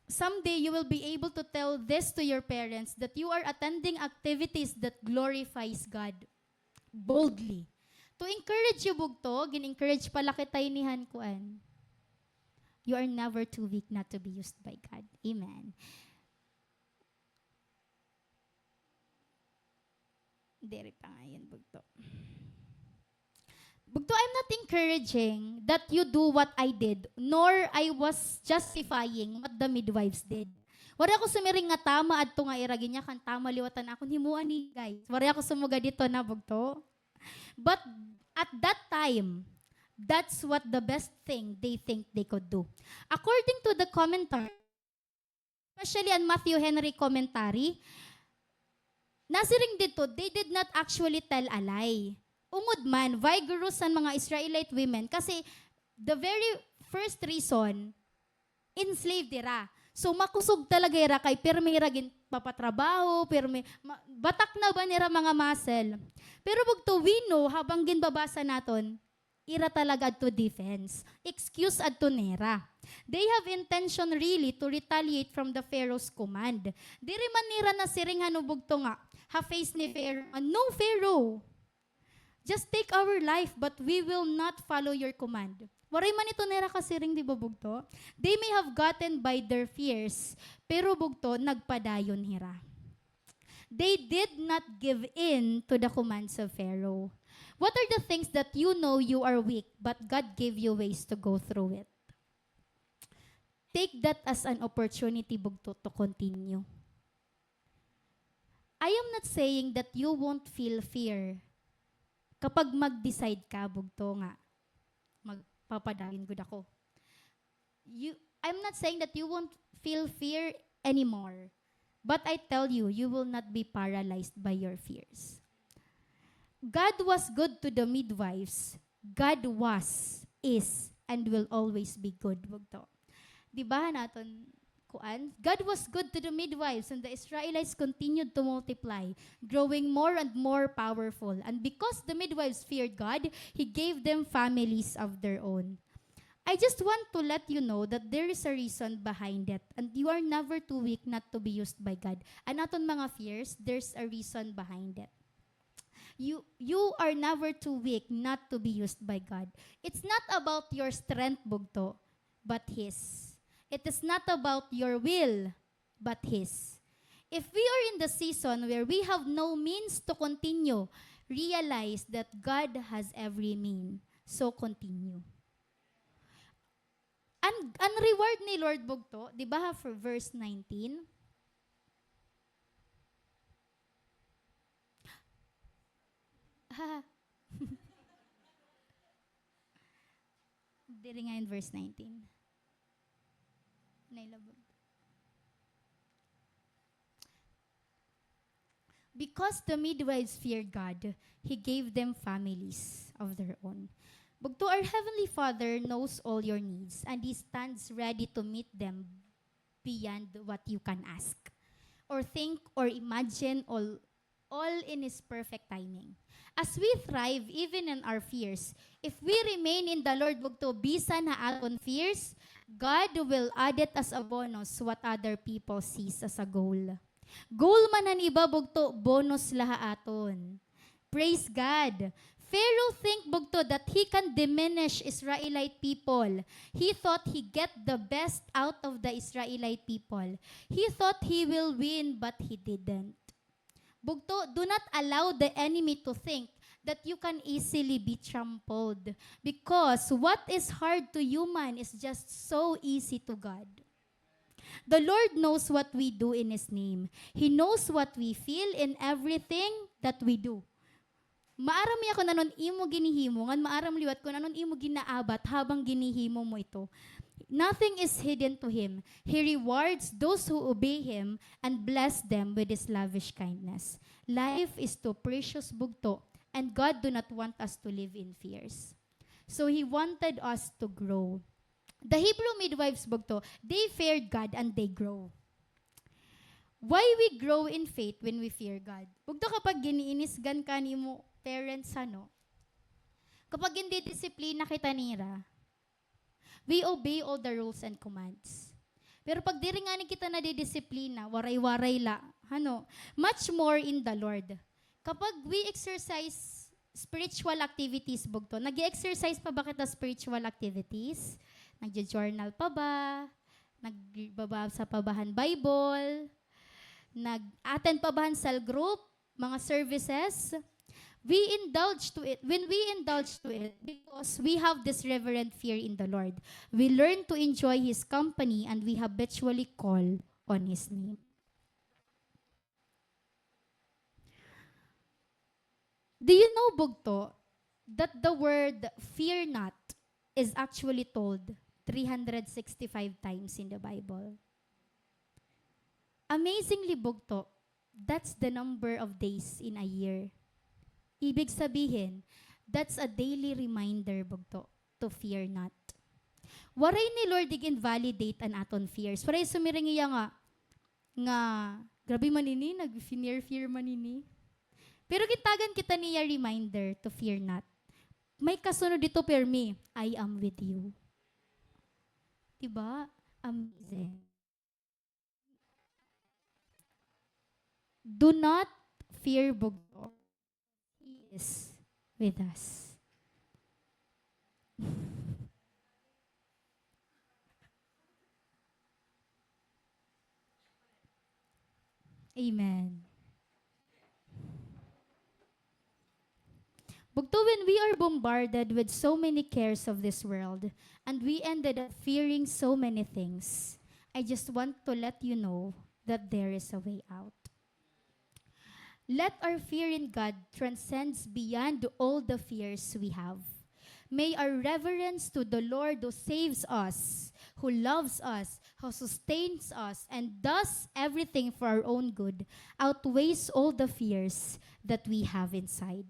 someday you will be able to tell this to your parents, that you are attending activities that glorifies God boldly. To encourage you, bugto, gin-encourage pa la kita ini han kuan. You are never too weak not to be used by God. Amen. Diri pa nga iyan, bugto. Bugto, I'm not encouraging that you do what I did, nor I was justifying what the midwives did. Waray ako sumiring nga tama adto nga ira ginyakan, tama liwat an akon himuan ni, guys. Waray ako sumugad didto na, bugto. But at that time, that's what the best thing they think they could do. According to the commentary, especially an Matthew Henry commentary, nasiring didto, they did not actually tell a lie. Ungod man, vigorous an mga Israelite women kasi the very first reason, enslaved hira. So, makusog talaga hira kay pirmi hira ginpapatrabaho, pirmi, ma-, batak na ba nira mga muscle. Pero bugto, we know, habang ginbabasa naton, ira talaga adto defense. Excuse adto nira. They have intention really to retaliate from the Pharaoh's command. Diri man nira nasiring hano bugto nga, ha face ni Pharaoh, "No, Pharaoh, just take our life, but we will not follow your command." Waray man ito nira kasiring, di ba, bugto? They may have gotten by their fears, pero bugto, nagpadayon hira. They did not give in to the commands of Pharaoh. What are the things that you know you are weak, but God gave you ways to go through it? Take that as an opportunity, bugto, to continue. I am not saying that you won't feel fear kapag mag-decide ka, bugto, nga magpapadayon gud ako. You, I'm not saying that you won't feel fear anymore, but I tell you, you will not be paralyzed by your fears. God was good to the midwives. God was, is, and will always be good, bugto. Di ba, naton kuan? God was good to the midwives, and the Israelites continued to multiply, growing more and more powerful. And because the midwives feared God, He gave them families of their own. I just want to let you know that there is a reason behind it, and you are never too weak not to be used by God. An aton mga fears, there's a reason behind it. You, you are never too weak not to be used by God. It's not about your strength, bugto, but His. It is not about your will, but His. If we are in the season where we have no means to continue, realize that God has every mean. So continue. An, an reward ni Lord bugto, di ba, ha, for verse nineteen? Diri nga in verse nineteen. Nailabog. Because the midwives feared God, He gave them families of their own. Bugto, our Heavenly Father knows all your needs, and He stands ready to meet them beyond what you can ask, or think, or imagine, all, all in His perfect timing. As we thrive, even in our fears, if we remain in the Lord, bugto, bisan ha aton fears, God will add it as a bonus what other people sees as a goal. Goal man han iba, bugto, bonus la ha aton. Praise God. Pharaoh think, bugto, that he can diminish Israelite people. He thought he get the best out of the Israelite people. He thought he will win, but he didn't. Bugto, do not allow the enemy to think that you can easily be trampled, because what is hard to human is just so easy to God. The Lord knows what we do in His name. He knows what we feel in everything that we do. Maaram hiya kun ano an imo ginhihimo, ngan maaram liwat kun ano an imo ginaabat habang ginhihimo mo ito. Nothing is hidden to Him. He rewards those who obey Him and bless them with His lavish kindness. Life is too precious, bugto, and God do not want us to live in fears. So He wanted us to grow. The Hebrew midwives, bugto, they feared God and they grow. Why we grow in faith when we fear God? Bugto, kapag giniinisgan ka nimo parents, ano? Kapag gindidisiplina kita nira, we obey all the rules and commands. Pero pag diri ngani kita nadidisiplina, waray-waray la, ano? Much more in the Lord. Kapag we exercise spiritual activities, bugto, nag-e-exercise pa ba kita spiritual activities? Nagjo-journal pa ba? Nagbabasa pa ba han Bible? Nag-attend pa ba han cell group? Mga services? We indulge to it, when we indulge to it, because we have this reverent fear in the Lord. We learn to enjoy His company and we habitually call on His name. Do you know, bugto, that the word "fear not" is actually told three hundred sixty-five times in the Bible? Amazingly, bugto, that's the number of days in a year. Ibig sabihin, that's a daily reminder, bugto, to fear not. Waray ni Lord ig-invalidate an aton fears. Waray sumiring hiya nga, nga, "Grabe man ini, nag-fear-fear man ini." Pero gintagan kita niya reminder to fear not. May kasunod dito, pirmi, "I am with you." Diba? Amazing. Do not fear, bugto. He is with us. Amen. Bugto, when we are bombarded with so many cares of this world, and we ended up fearing so many things, I just want to let you know that there is a way out. Let our fear in God transcends beyond all the fears we have. May our reverence to the Lord who saves us, who loves us, who sustains us, and does everything for our own good outweighs all the fears that we have inside.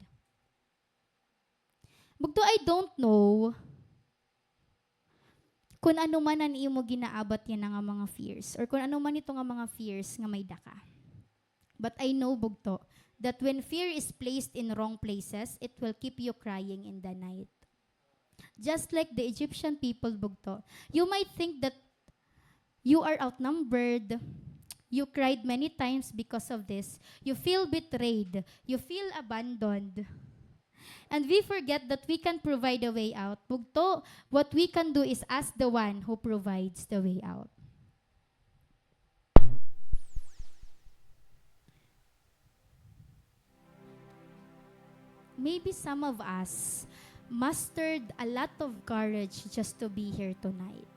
Bugto, I don't know kun ano man an imo ginaabat yana nga mga fears, or kun ano man ito nga mga fears nga may-ada ka. But I know, bugto, that when fear is placed in wrong places, it will keep you crying in the night. Just like the Egyptian people, bugto, you might think that you are outnumbered, You cried many times because of this. You feel betrayed. You feel abandoned. And we forget that we can provide a way out. Bugto, what we can do is ask the one who provides the way out. Maybe some of us mustered a lot of courage just to be here tonight.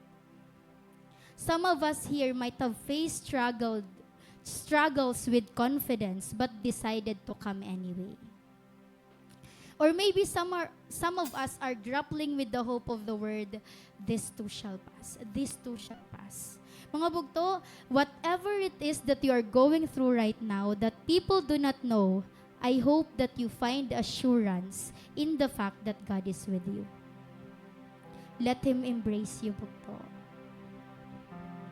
Some of us here might have faced struggled, struggles with confidence but decided to come anyway. Or maybe some are, some of us are grappling with the hope of the word, "This too shall pass. This too shall pass." Mga bugto, whatever it is that you are going through right now that people do not know, I hope that you find assurance in the fact that God is with you. Let Him embrace you, bugto.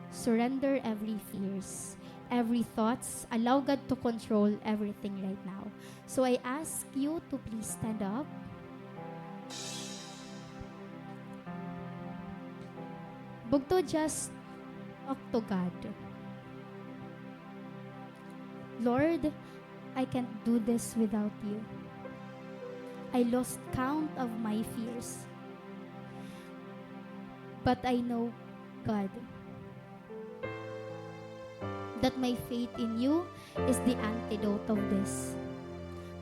Surrender every fears, every thoughts. Allow God to control everything right now. So I ask you to please stand up. Bugto, just talk to God. "Lord, I can't do this without you. I lost count of my fears. But I know, God, that my faith in you is the antidote of this.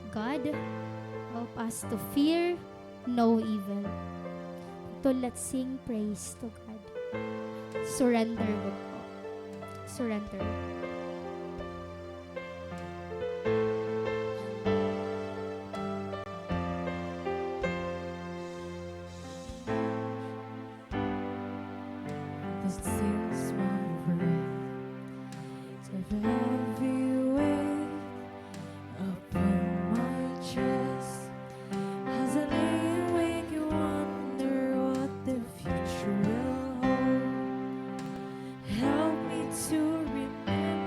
God, help us to fear no evil." So let's sing praise to God. Surrender, bugto. Surrender. This is my breath. It's a heavy weight upon my chest. As I lay awake, I wonder what the future will hold. Help me to remember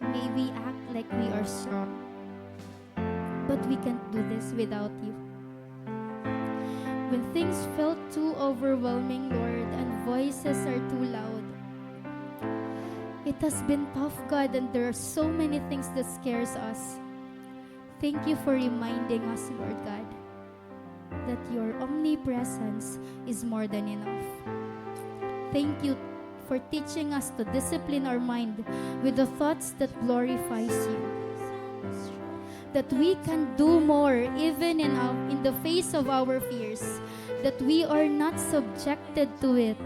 May we act like we are strong, but we can't do this without you. When things felt too overwhelming, Lord, and voices are too loud, it has been tough, God, and there are so many things that scares us. Thank you for reminding us, Lord God, that your omnipresence is more than enough. Thank you for teaching us to discipline our mind with the thoughts that glorifies you. That we can do more even in our, in the face of our fears, that we are not subjected to it.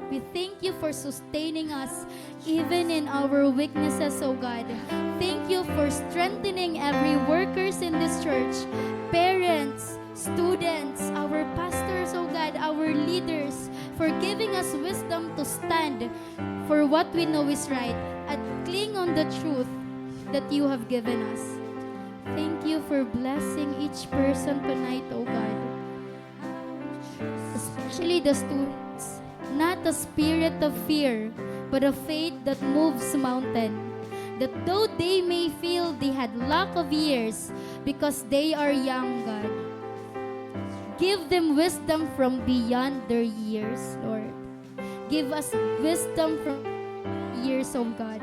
We thank you for sustaining us even in our weaknesses, O God. Thank you for strengthening every workers in this church, parents, students, our pastors, O God, our leaders, for giving us wisdom to stand for what we know is right and cling on the truth that you have given us. Thank you for blessing each person tonight, O God. Especially the students, not a spirit of fear, but a faith that moves mountain. That though they may feel they had lack of years because they are young, God, give them wisdom from beyond their years, Lord. Give us wisdom from years, O God.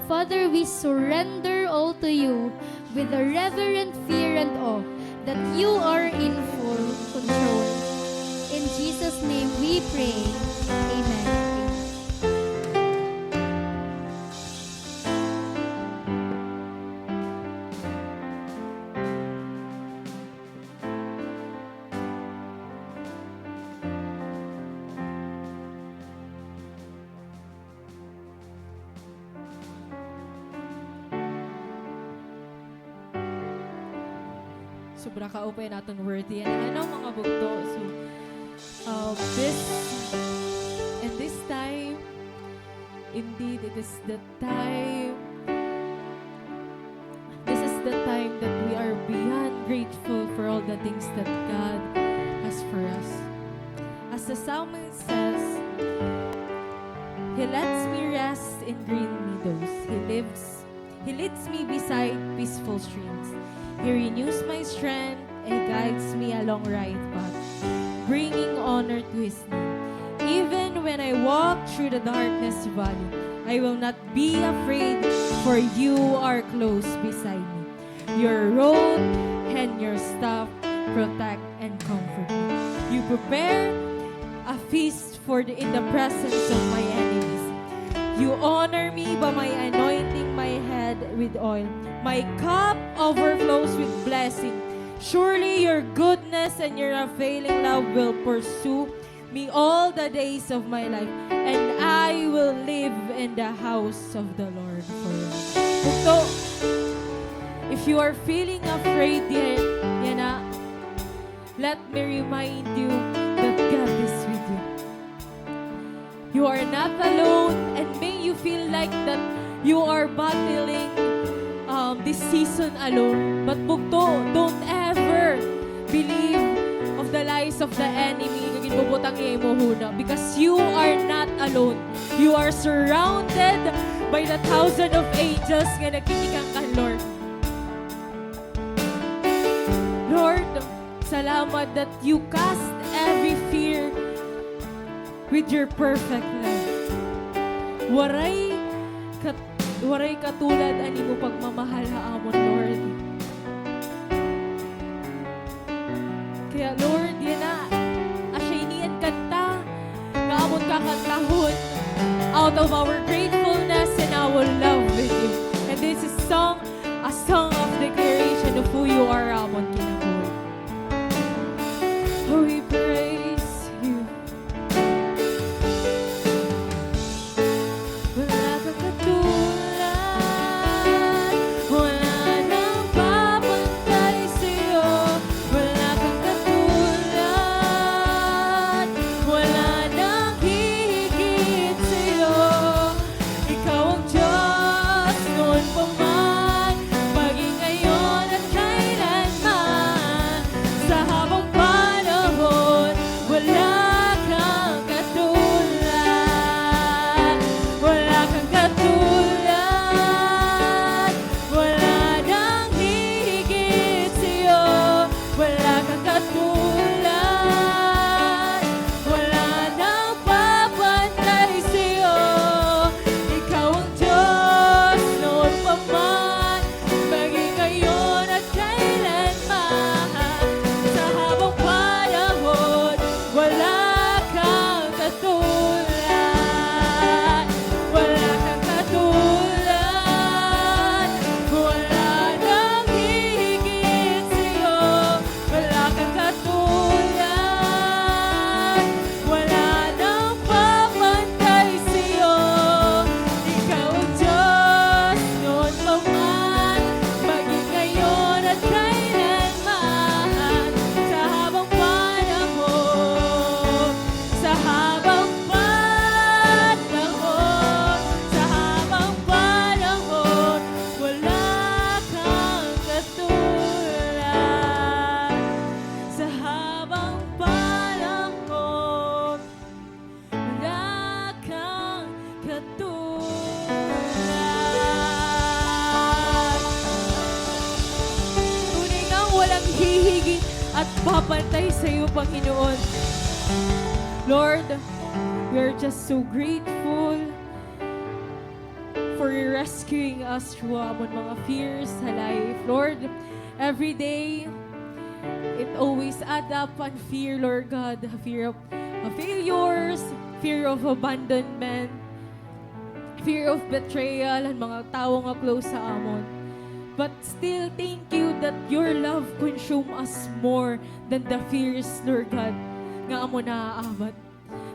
Father, we surrender all to you with a reverent fear and awe that you are in full control. In Jesus' name we pray. Amen. Sobra kaupay an aton word yana, ano, mga bugto. So, uh, this, and this time, indeed, it is the time, this is the time that we are beyond grateful for all the things that God has for us. As the psalmist says, "He lets me rest in green meadows. He lives, he leads me beside peaceful streams. He renews my strength and guides me along right path, bringing honor to his name. Even when I walk through the darkness valley, I will not be afraid, for you are close beside me. Your rod and your staff protect and comfort me. You prepare a feast for the, in the presence of my enemies. You honor me by my anointing my head with oil. My cup overflows with blessing. Surely your goodness and your unfailing love will pursue me all the days of my life, and I will live in the house of the Lord forever." Bugto, if you are feeling afraid yana, let me remind you that God is with you. You are not alone, and may you feel like that you are battling, um, this season alone. But bugto, don't ever believe of the lies of the enemy nga ginbubutang niya imo huna, because you are not alone. You are surrounded by the thousand of angels nga nagtitikang kan Lord. Lord, salamat that you cast every fear with your perfect love. Waray kat-, waray katulad an imo pagmamahal ha amon, Lord. Kaya, Lord, yana, asya ini an kanta nga amon kakantahon out of our gratefulness and our love with you. And this is song, a song of declaration of who you are, amon kinabuhi. We praise you. Wala kang katulad, wala nang babantay sa'yo. Wala kang katulad, wala nang hihigit sa'yo. Ikaw ang Diyos. papantay sa iyo, Panginoon. Lord, we are just so grateful for rescuing us through amon mga fears sa life. Lord, every day, it always add up an fear, Lord God, fear of, of failures, fear of abandonment, fear of betrayal, an mga tawo nga close sa amon. But still, thank you that your love consume us more than the fears, Lord God, nga amon naaabat.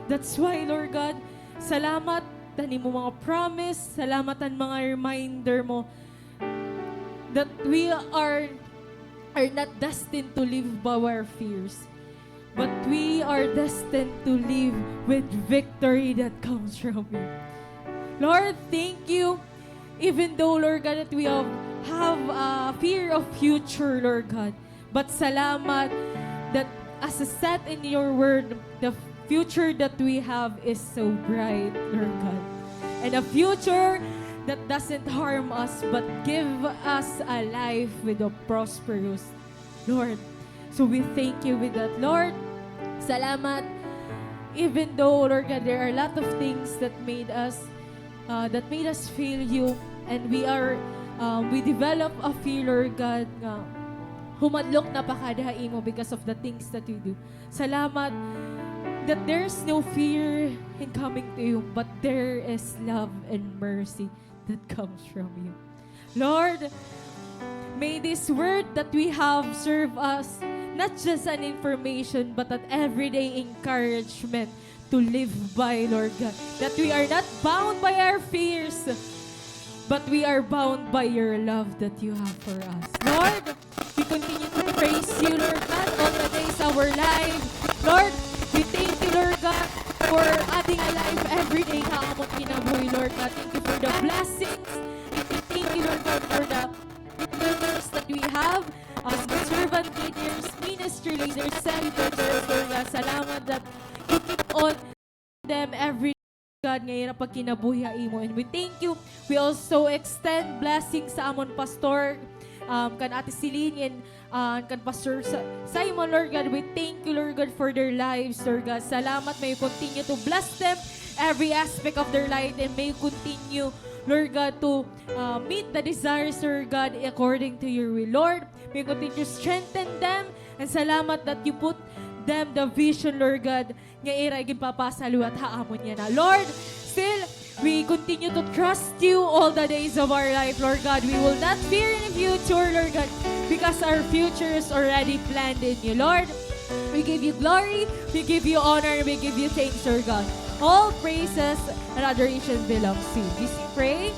That's why, Lord God, salamat han imo mga promise, salamat han mga reminder mo that we are, are not destined to live by our fears, but we are destined to live with victory that comes from you. Lord, thank you. Even though, Lord God, that we have, have a fear of future, Lord God, but salamat that as I said in your word, the future that we have is so bright, Lord God. And a future that doesn't harm us but give us a life with a prosperous, Lord. So we thank you with that, Lord. Salamat. Even though, Lord God, there are a lot of things that made us uh, that made us fail you, and we are, uh, we develop a fear, Lord God, nga humadlok na pa kada ha imo because of the things that we do. Salamat that there's no fear in coming to you, but there is love and mercy that comes from you. Lord, may this word that we have serve us not just an information, but an everyday encouragement to live by, Lord God. That we are not bound by our fears, but we are bound by your love that you have for us. Lord, we continue to praise you, Lord God, all the days of our life. Lord, we thank you, Lord God, for adding a life every day ha amon kinabuhi, Lord God. Thank you for the blessings. And we thank you, Lord God, for the leaders that we have as the servant leaders, ministry leaders, celebrities, Lord God. Salamat that you keep on them every, God, nga ira pagkinabuhi ha imo. And we thank you. We also extend blessings sa amon pastor, um, kan Ate Celine, and, uh, kan Pastor Sa-, Simon, Lord God. We thank you, Lord God, for their lives, Lord God. Salamat. May you continue to bless them, every aspect of their life, and may you continue, Lord God, to, uh, meet the desires, Lord God, according to your will, Lord. May you continue to strengthen them, and salamat that you put them the vision, Lord God, nga ira ginpapasa liwat ha amon yana. Lord, still, we continue to trust you all the days of our life, Lord God. We will not fear in the future, Lord God, because our future is already planned in you, Lord. We give you glory, we give you honor, and we give you thanks, Lord God. All praises and adoration belongs to you. This we pray.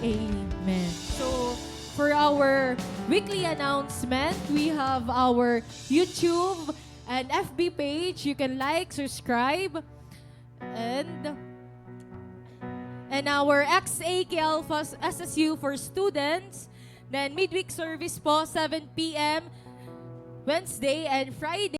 Amen. So, for our weekly announcement, we have our YouTube and F B page. You can like, subscribe, and, and our X A K Alpha S S U for students. Then midweek service po, seven P M, Wednesday and Friday.